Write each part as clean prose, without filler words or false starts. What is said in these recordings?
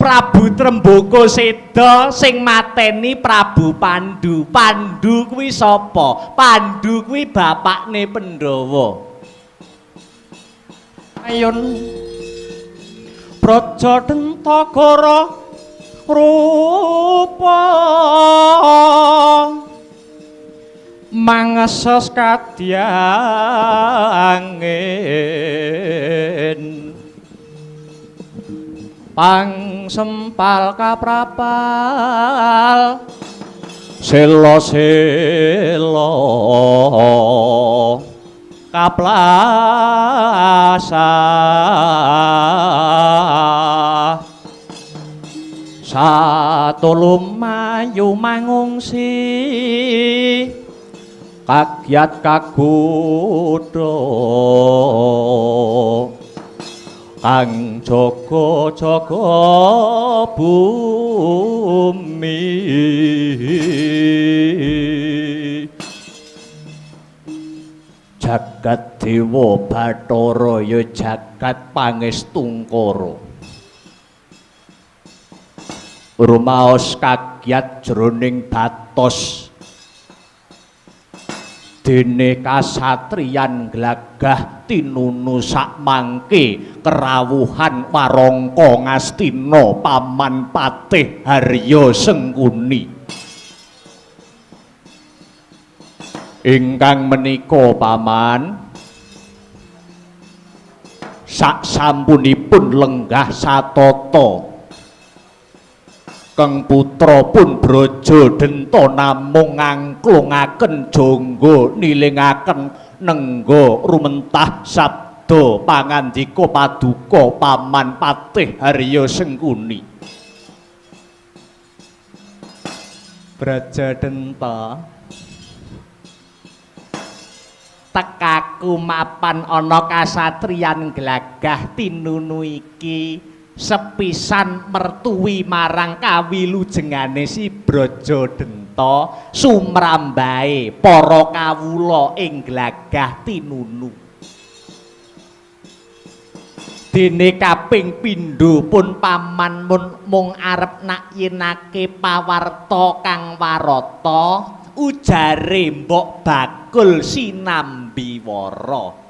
Prabu Tremboko seda sing mateni Prabu Pandu. Pandu kuwi sapa? Pandu kuwi bapakne Pandhawa. Ayun Braja Dentakara rupa mangeses kadyangin pangsempal kaprapal sela-sela kaplasa satulumayu mangungsi kagyat kagodha kang jaga-jaga bumi. Jagat Dewa Bathara ya jagat pangestungkara. Rumaos kagyat jroning batos dene kasatriyan glagah tinunu sakmangke kerawuhan warangka Ngastina paman Patih Harya Sengkuni. Ingkang menika paman saksampunipun lenggah satata Keng putra pun Braja Denta namung ngangklungaken jangga nilingaken nengga rumentah sabda pangandika paduka paman Patih Harya Sengkuni. Braja Denta tekaku mapan ana kasatriyan glagah tinunu iki sepisan mertuwi marang kawilujengane si Braja Denta sumrambahe para kawula ing glagah tinunu. Dene kaping pindho pun paman mung arep nakyinake pawarta kang warata ujare mbok bakul sinambiwara.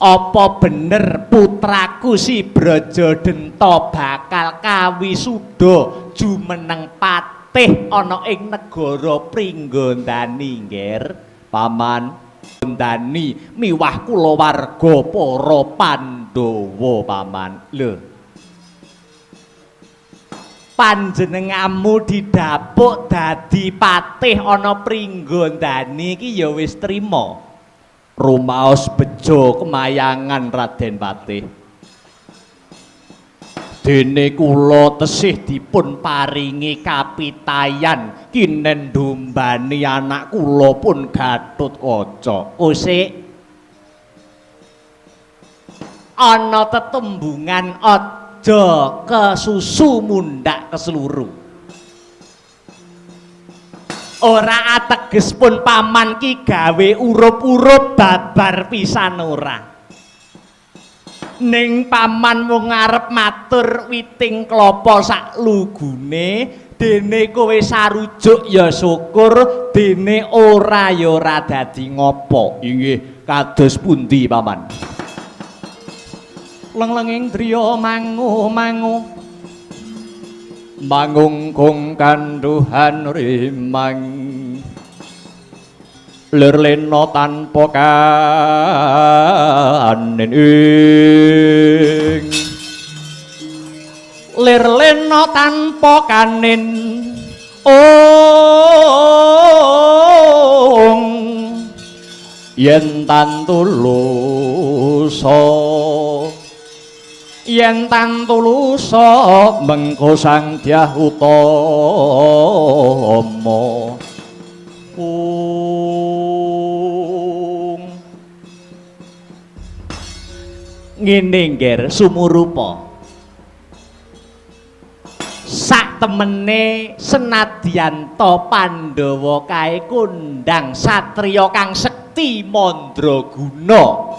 Apa bener putraku si Braja Denta bakal kawisuda jumeneng patih ana ing negara Pringgondani, Ngger? Paman Ndani miwah kulawarga para Pandhawa, paman. Lho, panjenenganmu didapuk dadi patih ana Pringgondani iki ya wis trima. Rumaos bejo kemayangan Raden Patih. Dene kula tesih dipun paringi kapitayan kinen dombani anak kula pun Gatotkaca. Usik ana tetembungan aja kesusu mundhak kesluru. Ora ateges pun paman ki gawe urup-urup babar pisan ora. Ning paman mung arep matur witing klapa sak lugune, dene kowe sarujuk ya syukur, dene ora ya ora dadi ngopo. Inggih, kados pundi paman? Lenglenging driya mangu-mangu mangungkung kanduhan rimang lir lena tanpa kanin ing lir lena tanpa kanin ong yen tantulusa yen tantulusa mengko Sang Dyah Utama. Ung ngene ngger sumurupa sak temene senadyan ta Pandhawa kae kondhang satriya kang sekti mandraguna.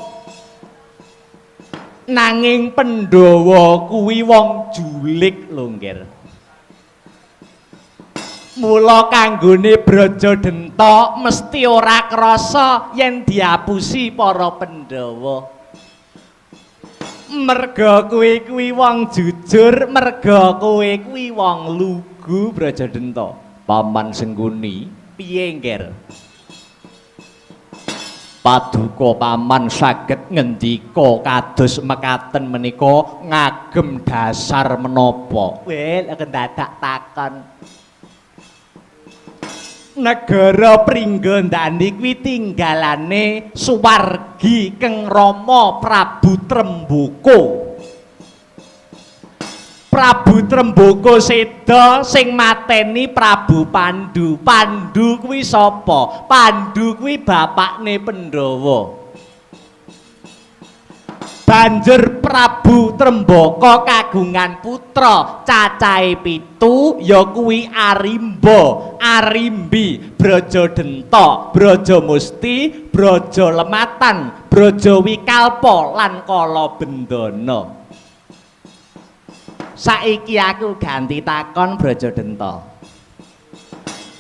Nanging Pandhawa kuwi wong julik lho, Ngger. Mula kanggone Brajadenta mesti ora krasa yen diapusi para Pandhawa. Merga kowe kuwi wong jujur, merga kowe kuwi wong lugu, Brajadenta. Paman Sengkuni, piye, Ngger? Paduka paman saged ngendika kados mekaten menika ngagem dasar menapa? Wel, dadak takon. Negara Pringgondani kuwi tinggalane suwargi Keng Rama Prabu Tremboko. Prabu Tremboko seda sing mateni Prabu Pandu. Pandu kuwi sapa? Pandu kuwi bapakne Pandhawa. Banjur Prabu Trembaka kagungan putra cacahe 7 ya kuwi Arimba, Arimbi, Brajadenta, Brajamusti, Brajalematan, Brajawikalpa lan Kalabendana. Saiki aku ganti takon, Brajadenta.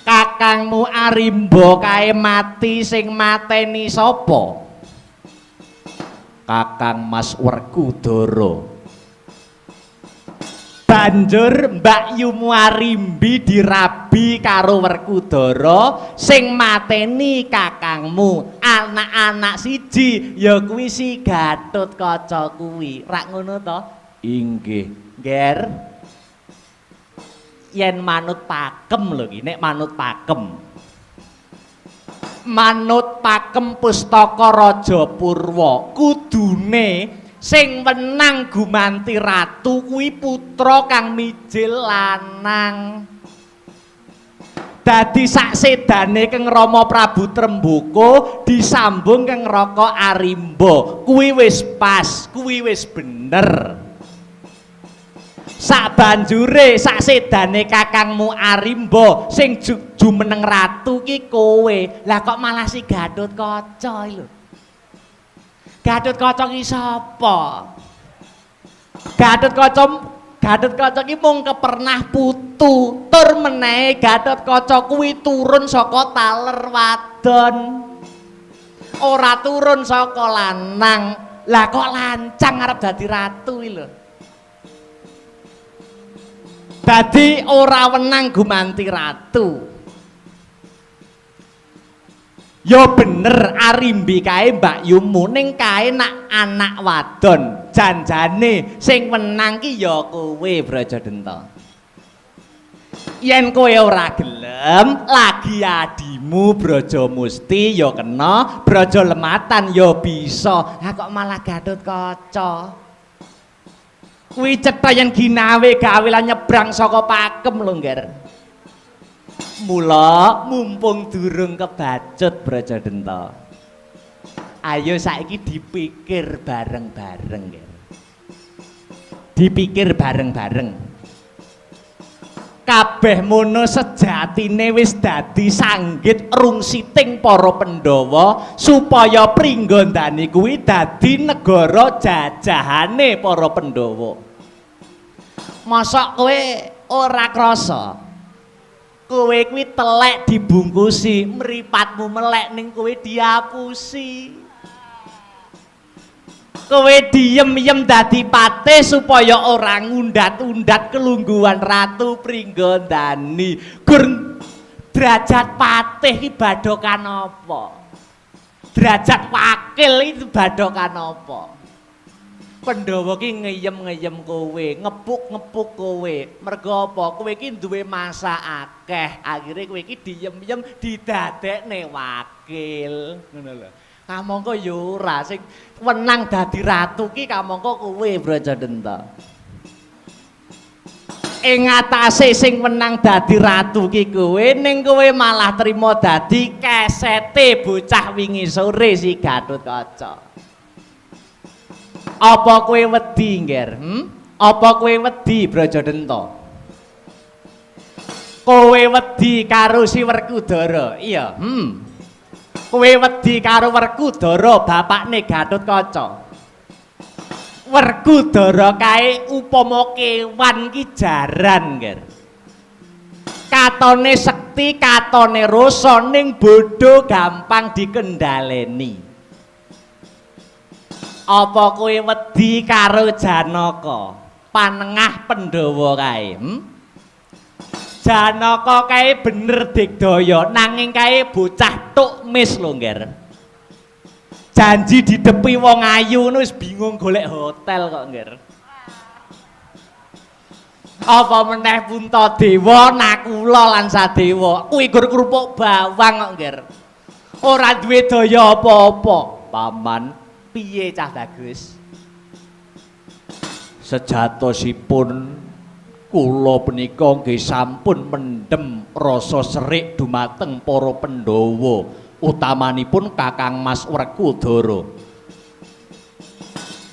Kakangmu Arimba kae mati sing mateni sapa? Kakang Mas Werkudara. Banjur Mbak Yumu Arimbi dirabi karo Werkudara sing mateni kakangmu anak-anak siji ya kuwi si Gatotkaca kuwi. Rak ngono to? Inggih. Ngger. Yen manut pakem lho iki, nek manut pakem. Manut pakem pustaka Raja Purwa, kudune sing wenang gumanti ratu kuwi putra kang mijil lanang. Dadi saksedane Keng Rama Prabu Tremboko disambung Keng Raka Arimba, kuwi wis pas, kuwi wis bener. Sabanjure saksedane kakangmu Arimba sing jumeneng ratu ki kowe. Lah kok malah si Gatotkaca iki lho. Gatotkaca ki sapa? Gatotkaca ki mung kepernah putu, tur menehe Gatotkaca kuwi turun saka taler wadon. Ora turun saka lanang. Lah kok lancang arep dadi ratu iki lho. Dadi ora wenang gumanti ratu. Ya bener Arimbi kae Mbak Yumu ning kae nak anak wadon. Janjane sing wenang ki ya kowe, Brajadenta. Yen kowe ora gelem, lagi adimu Brajamusti ya kena, Brajalematan ya bisa. Lah kok malah Gatotkaca? Kuwi cetha yen ginawe gawe lan nyebrang saka pakem lho, Ngger. Mula mumpung durung kebacut, Brajadenta. Ayo saiki dipikir bareng-bareng, Ngger. Dipikir bareng-bareng. Kabeh mono sejatine wis dadi sanggit rungsiting para Pandhawa supaya Pringgondani kuwi dadi negara jajahane para Pandhawa. Mosok kowe ora krasa? Kowe kuwi telek dibungkusi, mripatmu melek ning kowe diapusi. Kowe diem-diem dadi patih supaya ora ngundat-undat kelungguhan Ratu Pringgondani. Gur derajat patih iki badokan apa? Derajat wakil iki badokan apa? Pandhawa ki ngeyem-ngeyem kowe, ngepuk-ngepuk kowe. Mergo apa? Kowe ki duwe masa akeh. Akhire kowe ki diem-diem didadekne wakil. Ngono lho. Kamangka ya ora sing wenang dadi ratu ki kamangka kowe, Brajadenta. Ing atase sing wenang dadi ratu ki kowe, ning kowe malah trima dadi kesete bocah wingi sore si Gatotkaca. Apa kowe wedi, Ngger? Apa kowe wedi, Brajadenta? Kowe wedi karo si Werkudara? Iya, Kowe wedi karo Werkudara bapakne Gatotkaca. Werkudara kae upama kewan ki jaran, Nger. Katone sekti, katone rasa ning bodho gampang dikendhaleni. Apa kowe wedi karo Janaka, panengah Pandhawa kae? Janaka kae bener digdaya, nanging kae bocah tuk mis lho, Nger. Janji didepi wong ayu ngono wis bingung golek hotel kok, Nger. Apa meneh Puntadewa, Nakula lan Sadewa, kuwi gur kerupuk bawang kok, Nger. Ora duwe daya apa-apa. Paman, piye cah bagus? Sejatosipun kula punika nggih sampun mendhem rasa serik dumateng para Pandhawa, utamanipun Kakang Mas Werkudara.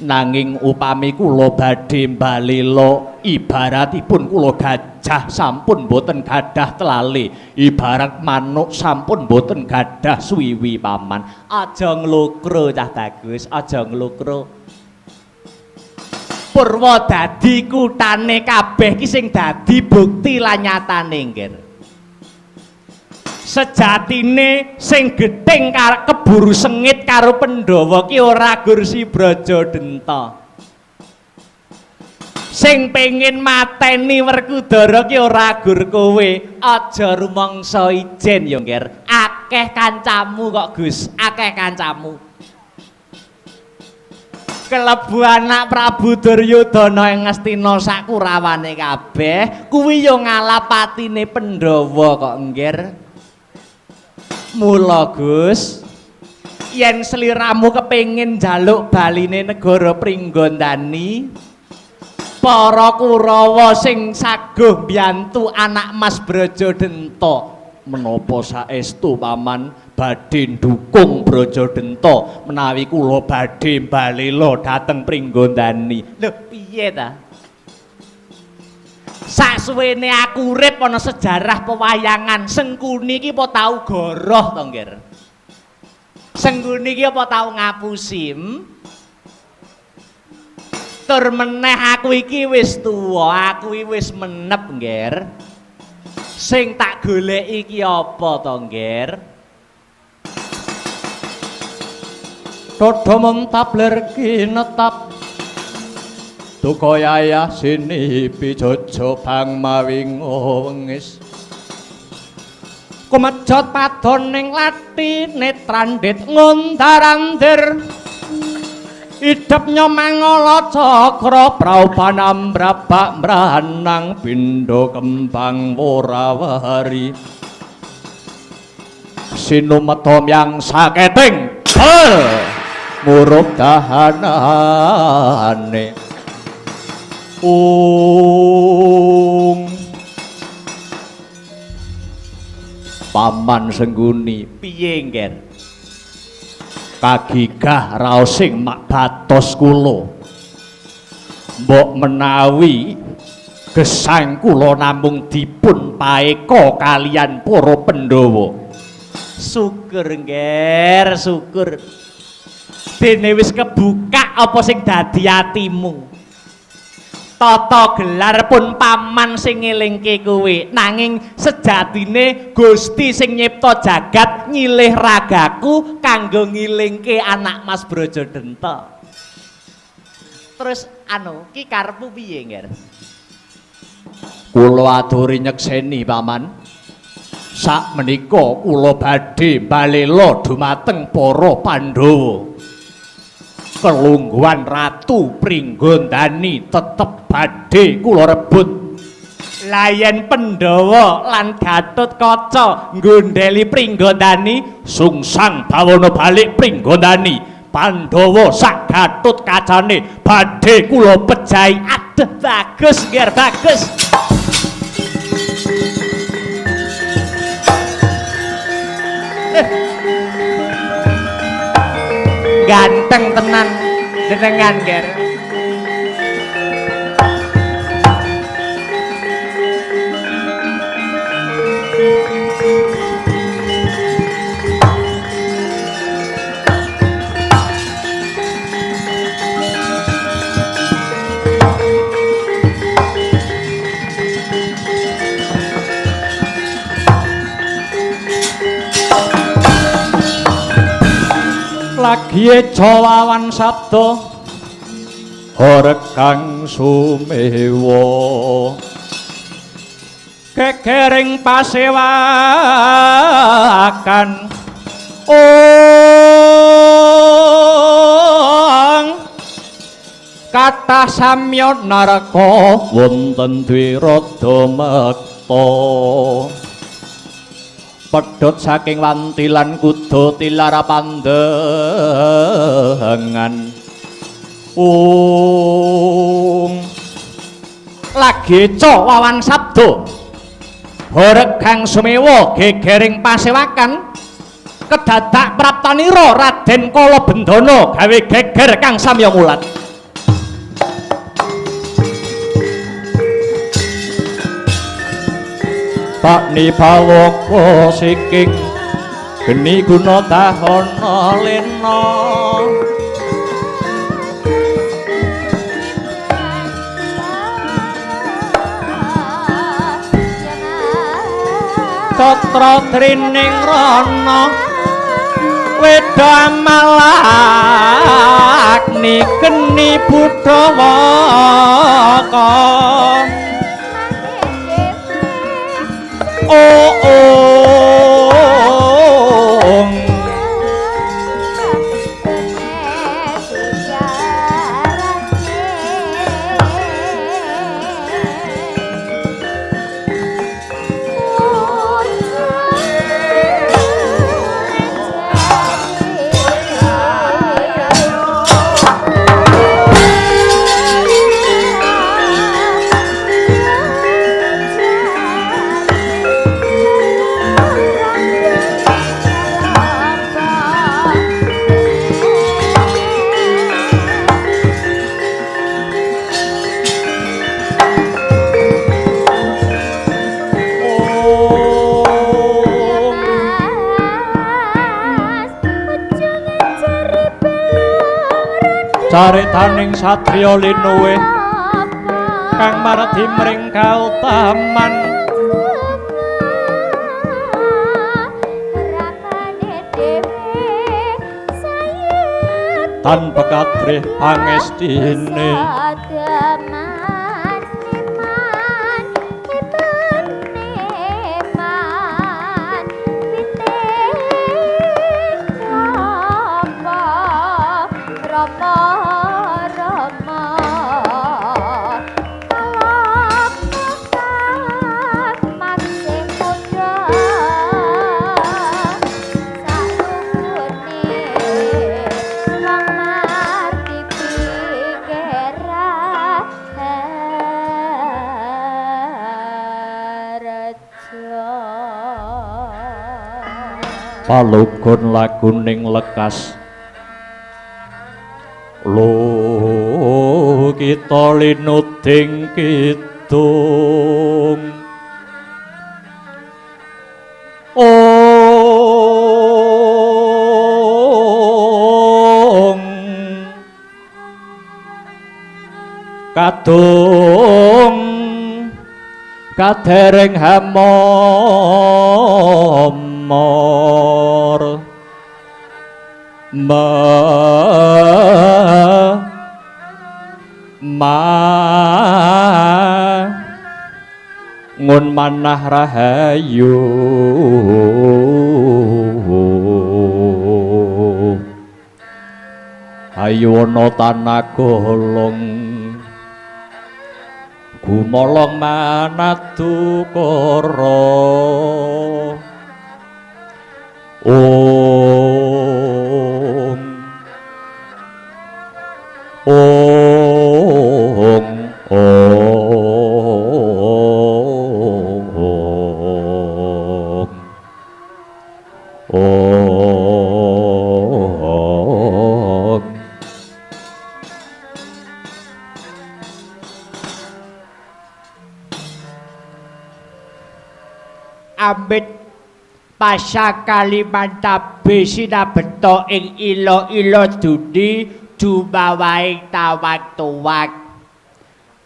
Nanging upami kula badhe mbalela, ibaratipun kula gajah sampun boten gadah telale, ibarat manuk sampun boten gadah suwiwi, Paman. Aja nglokro cah bagus, aja nglokro. Purwodadi kutane kabeh ki sing dadi bukti lan nyatane, Ngger. Sejatine sing gething keburu sengit karo Pandhawa ki ora gur si Brajadenta. Sing pengin mateni Werkudara ki ora gur kowe. Aja rumangsa ijen ya, Ngger. Akeh kancamu kok, Gus, akeh kancamu. Kelebu anak Prabu Duryudana ing Ngastina sakurawane kabeh kuwi ya ngalapatine Pandhawa kok, Ngger. Mula Gus, yen sliramu kepengin njaluk baline negara Pringgondani, para Kurawa sing saguh mbiyantu anak Mas Brajadenta, menapa saestu Paman badhe ndukung Brajadenta menawi kula badhe mbalela dhateng Pringgondani? Lho piye ta? Saksuwene aku urip ana sejarah pewayangan, Sengkuni iki apa tau goroh to, Ngger? Sengkuni iki apa tau ngapusi? Tur meneh aku iki wis tuwa, aku iki wis menep, Ngger. Sing tak goleki iki apa to, Ngger? Dada mentabler kinetap duka yayah sini pijojo bang mawi wengis kumejot padon ning lathi netrandhit ngundarandir idep nyomangala cakra praupanambrabak mranang pindha kembang worawari sinumeta myang saketing murup dahanane. Ung Paman Sengguni, piye, Ngger? Kagigah raosing mak batos kula. Mbok menawi gesang kula namung dipun paeka kalian para Pandhawa. Syukur, Ngger, syukur. Dene wis kebuka apa sing dadi atimu. Tata gelar pun paman sing ngelingke kowe, nanging sejatine Gusti sing nyipta jagat nyilih ragaku kanggo ngilingke anak Mas Brajadenta. Terus anu ki karepmu piye, Ngger? Kula aturi nyekseni, Paman. Sakmenika kula badhe mbalela dumateng para Pandhawa. Kelungguhan Ratu Pringgondani tetep badhe kula rebut. Lah yen Pandhawa lan Gatotkaca nggondheli Pringgondani, sungsang bawana balik Pringgondani. Pandhawa sak Gatotkacane badhe kula pejahi. Aduh, bagus, Ngger, bagus. Ganteng tenan jenengan, Ger. Lagi eca wawan sabda horekang sumewa gegering pasewakan ong kathah samya naraka wonten dwirada mekta pedhot saking wanti lan kuda tilar pandengan ung. Lagi eca wawan sabda horeg kang sumewa gegering pasewakan kedadak praptanira Raden Kala Bendana gawe geger kang samya mulat. Pakni bawaka siking geni guna dahana lena catra trining rana wedha malakni geni budhawaka oh ong. Caritaning satriya linuwih kang mardi mring kautaman tan pekatrih pangestine palugon laguning lekas lo kita linuding kidung ong kadung kadereng hamor ma ma ngun manah rahayu ayu ana tanah golong gumolong manadukara ong ong ong ong. Ambit pasca Kalimantabe sinabeta ing ila-ila duni jumawaing tawang-tuwang.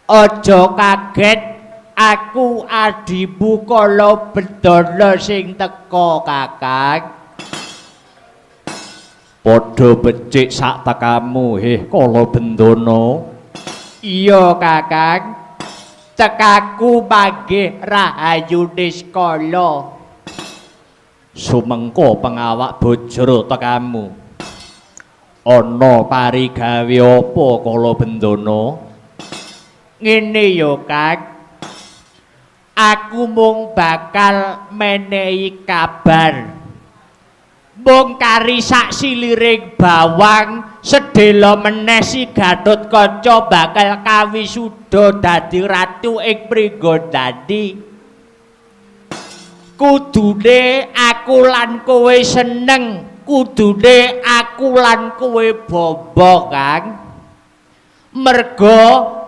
Aja kaget aku adimu Kala Bendana sing teka, Kakang. Padha becik sak tekamu heh Kala Bendana. Iya Kakang, cekaku manggih Rahayu Niskala. Sumengko pengawak bojro tekamu. Ana parigawe apa Kala Bendana? Ngene ya Kang, aku mung bakal menehi kabar. Mung kari sak siliring bawang sedhela meneh si Gatotkaca bakal kawisuda dadi ratu ing Pringgondani. Kudune aku lan kowe seneng, kudune aku lan kowe bombo Kang. Merga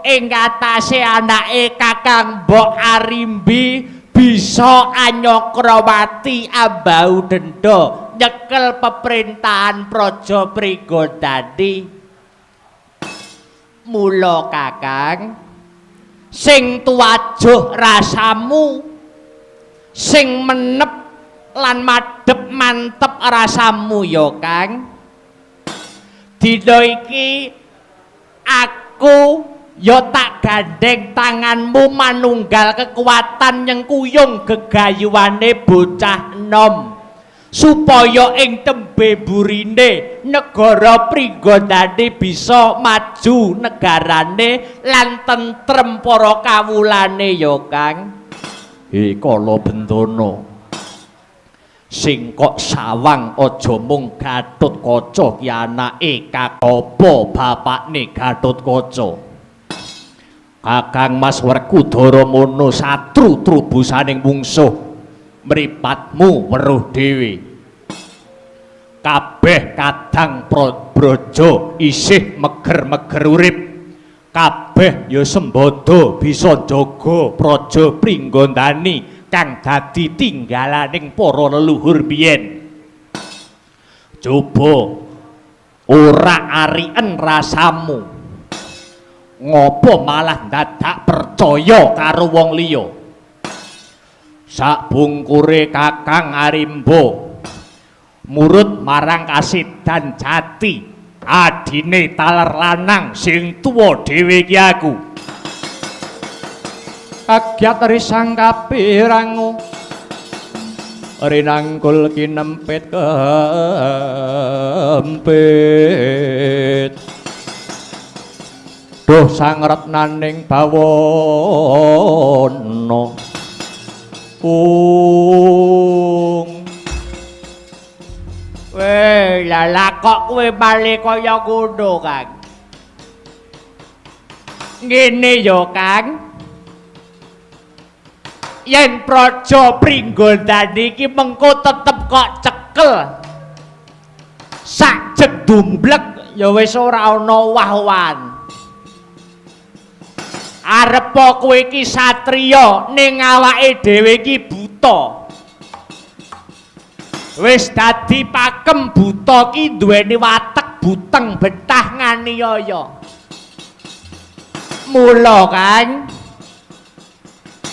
ing atase anake Kakang Mbok Arimbi bisa anyakrawati ambau denda nyekel peperintahan Praja Pringgondani. Mula Kakang, sing tuwajuh rasamu, sing menep lan madhep mantep rasamu ya Kang. Dina iki aku ya tak gandeng tanganmu manunggal kekuatan nyengkuyung gegayuhane bocah enom supaya ing tembe burine negara Pringgondani bisa maju negarane lan tentrem para kawulane ya Kang. He Kala Bendana, sing kok sawang aja mung Gatotkaca ki anake Kakapa bapakne Gatotkaca. Kakang Mas Werkudara mono satru trubusaning mungsuh, mripatmu weruh dhewe. Kabeh kadang braja isih meger-meger urip. Kabeh ya sembada bisa njaga praja Pringgondani kang dadi tinggalaning para leluhur biyen. Coba ora ariken rasamu. Ngopo malah dadak percaya karo wong liya? Sabungkure Kakang Arimba murut marang kasidan jati adine taler lanang sing tuwa dhewe iki aku. Kagyat risang kapirangu rinangkul kinempit kempit. Duh sang retnaning bawana. Ung. Weh, lha kok kowe bali kaya ngono, Kang? Ngene ya, Kang. Yen Praja Pringgondani iki mengko tetep kok cekel. Sak jedumblek ya wis ora ana wah-wahan. Arepa kowe iki satriya ning awake dhewe iki buta. Wis dadi pakem buta ki duweni watek buteng betah nganiaya. Mula Kang,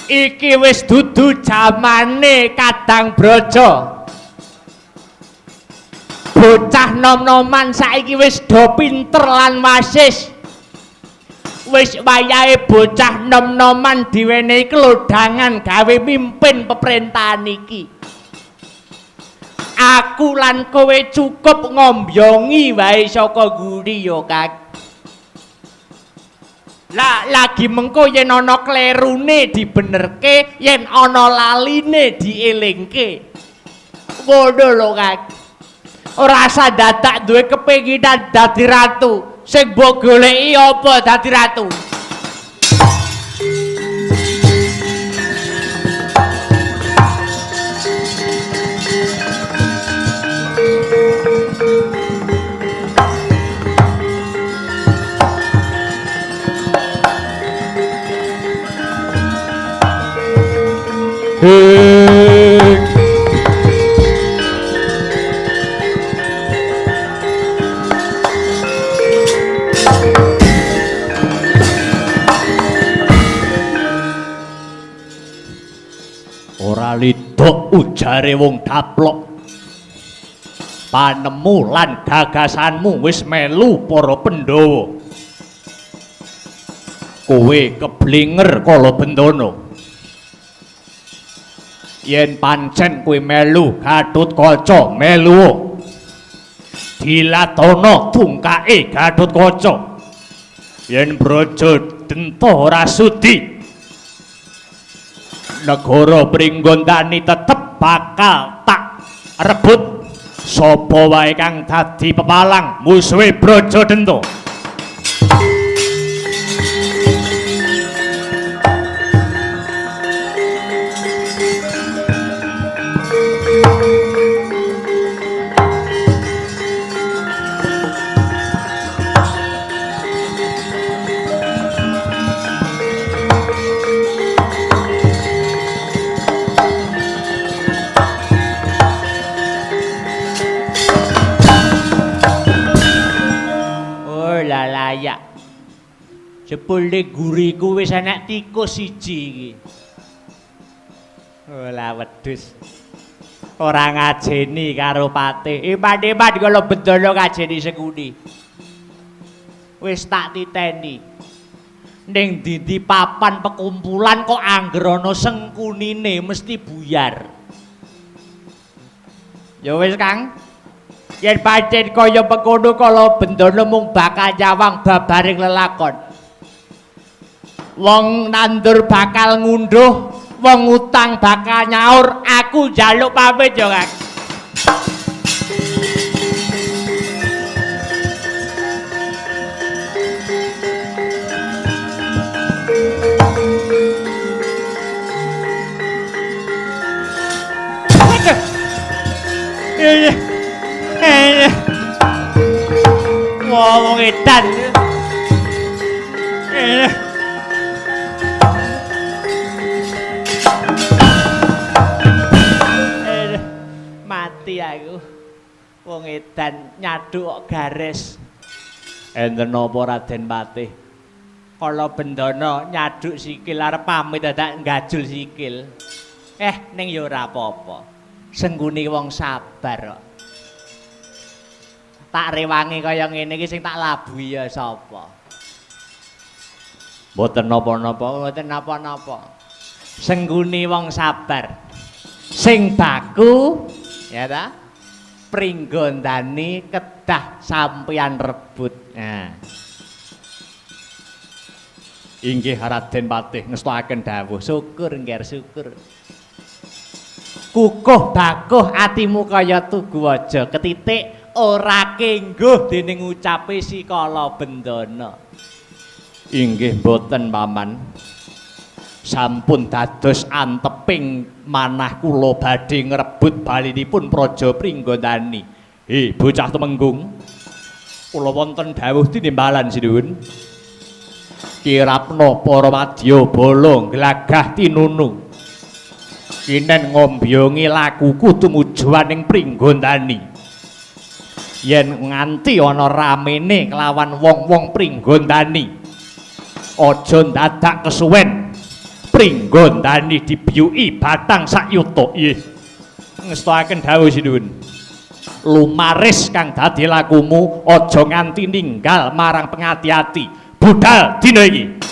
iki wis dudu jamane kadang braja. Bocah nom-noman saiki wis do pinter lan wasis. Wis wayahe bocah nom-noman diwenehi klodhangan gawe mimpin peperintahan iki. Aku lan kowe cukup ngombyongi wae saka nguri ya Kang. Lah lagi mengko yen ana klerune dibenerke, yen ana laline dielingke. Ngono lho Kang. Ora usah dadak duwe kepenginan dadi ratu. Sing mbok goleki apa dadi ratu? Ora lidok ujare wong daplok. Panemu lan gagasanmu wis melu para Pandhawa. Kowe keblinger kala bendana. Yen pancen kowe melu Gatotkaca, melu. Dilatana tungkake Gatotkaca. Yen Braja Denta ora sudi, negara Pringgondani tetep bakal tak rebut. Sapa wae kang dadi pepalang musuhe Braja Denta. Jebule guriku wis enek tikus siji iki. Olah wedhus. Ora ngajeni karo patih. Iman-iman kala bendana ngajeni Sengkuni. Wis tak titeni. Ning ndi-ndi papan pekumpulan kok angger ana Sengkunine mesti buyar. Ya wis Kang. Yen pancen kaya mengkono kala bendana mung bakal nyawang babaring lelakon. Wong nandur bakal ngunduh, wong utang bakal nyaur, aku njaluk pamit ya Kang. Wah, wong edan. Mati aku. Wong edan nyaduk kok garis. Enten napa Raden Patih? Kala bendana nyaduk sikil arep pamit dadak nggajul sikil. Ning ya ora apa-apa. Senggune wong sabar kok. Tak rewangi kaya ngene iki sing tak labuhi ya sapa? Mboten napa-napa, mboten napa-napa. Senggune wong sabar. Sing baku ya ta? Pringgondani kedah sampeyan rebut. Nah. Inggih Raden Patih ngestokaken dawuh. Syukur ngger syukur. Kukuh bakuh atimu kaya tugu aja ketitik ora kengguh dening ucape si Kala Bendana. Inggih mboten paman. Sampun dados anteping manah kula badhe ngrebut balinipun Praja Pringgondani. He bocah Temenggung, kula wonten dawuh tinimbalan sinuwun. Kirapna para wadya bala glagah tinunu. Kinen ngombyongi lakuku tumujuan ing Pringgondani. Yen nganti ana ramene kelawan wong-wong Pringgondani, aja ndadak kesuwen. Pringgondani dibiyuki batang sakyuta. Nggih. Ngestokaken dawuh sinuwun. Lumaris kang dadi lakumu aja nganti ninggal marang pengati-ati. Budal dina iki.